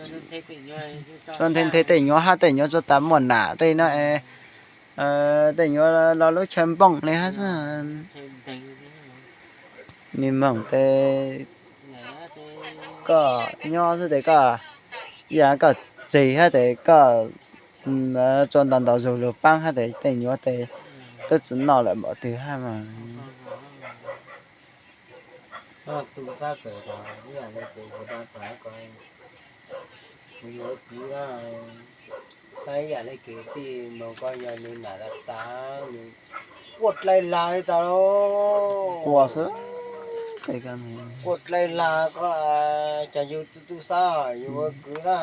Tsuas nthe nthe tej nyuam hab tej nyuam tsuas tas muaj nam tej no es, tej nyuam los lub chaw npooj li hab xwb. Me moog tes koj nyob xwb tes koj, ib yam koj tseg hab tes koj tsuas ntaus ntaus zug lug paab hab tes tej nyuam tes tub tsi noj lawm npaum twg hab mas. Tu sab kawm tod ib yam le tes kuv tau txais ko, kuv yuav kuv na, saib ib yam le kwv tij moog ko yog nws nam tas tas, nws quaj dlai lag li tas. Quaj xwb. Quaj dlai lag ko, cas yug tu tu sab yug ua kwv na.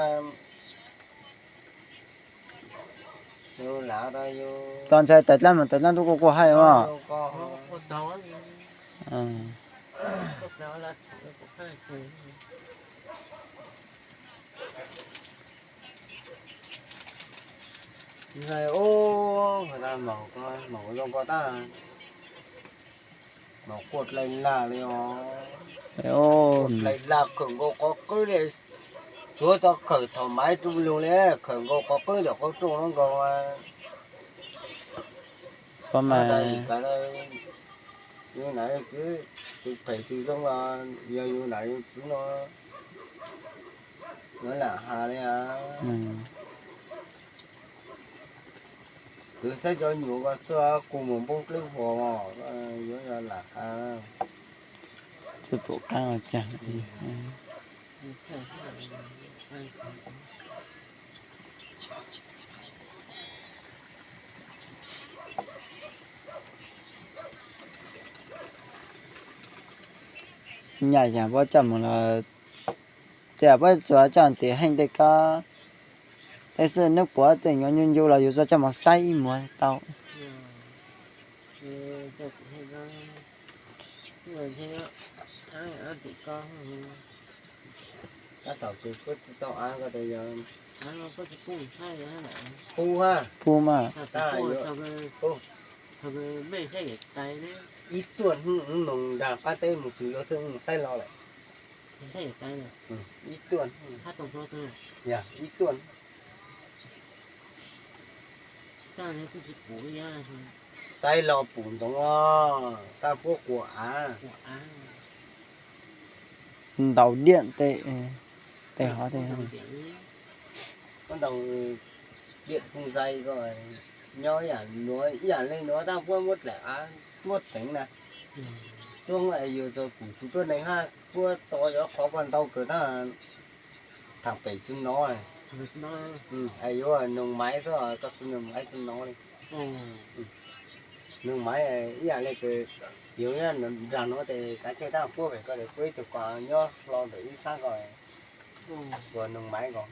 Koj ntshai tais dlaab mas tais dlaab tub quaj quaj hab os. Ntshai os, maum zoo ko tab, maum quaj dlai lag li os. Quaj dlai lag khawm nkaus qhov qwb li, xuav tau khawm thaum maiv rub lug li, khawm nkaus qhov qwb ntawm qhov rooj no nkaus. Xuav mas, yug nam yug txiv, tus phem tus zoo los yog yug nam yug txiv no, yuav lam has li as. Kuv saib cov nyuam ko xwb kuv mus npoob dleb huas, yuav lam has. Tsi pum qaab ua caag. Nyaj yam puab coj mus los, tias puab tsuas coj tim heej tej ko, tej xwb nub puav tej nyuam ncu ncu los yus tsuas coj mus saib ib muag tau. Tab tom kws puab tsi tau av ko tes yog pub hab, pub mas, ib tuaj hnub noog nraag qab teb mus txug lawm xwb saib los lawm. Ib tuaj, yog ib tuaj. Saib los pum ntsoov, tab puab quas av, ntaus diam tej, tej hov tej, puab ntaus diam phoo zais ko, nyob ib yam nuav ib yam le nuav tab puab muab dlaim av muab teev na. Tuab yus txug pum tus tuab neeg hab puab tos cov qhov ko ntau kawg tab, thaam pem tsi nov. Es yuav noog maiv xwb, koj tsi noog maiv tsi nov li. Noog maiv ib yam le kws yus nraag nuav tes kav tsij tab puab pem ko tes puab ib tug ko nyob hlo ntawm ib sab ko, kuas noog maiv ko.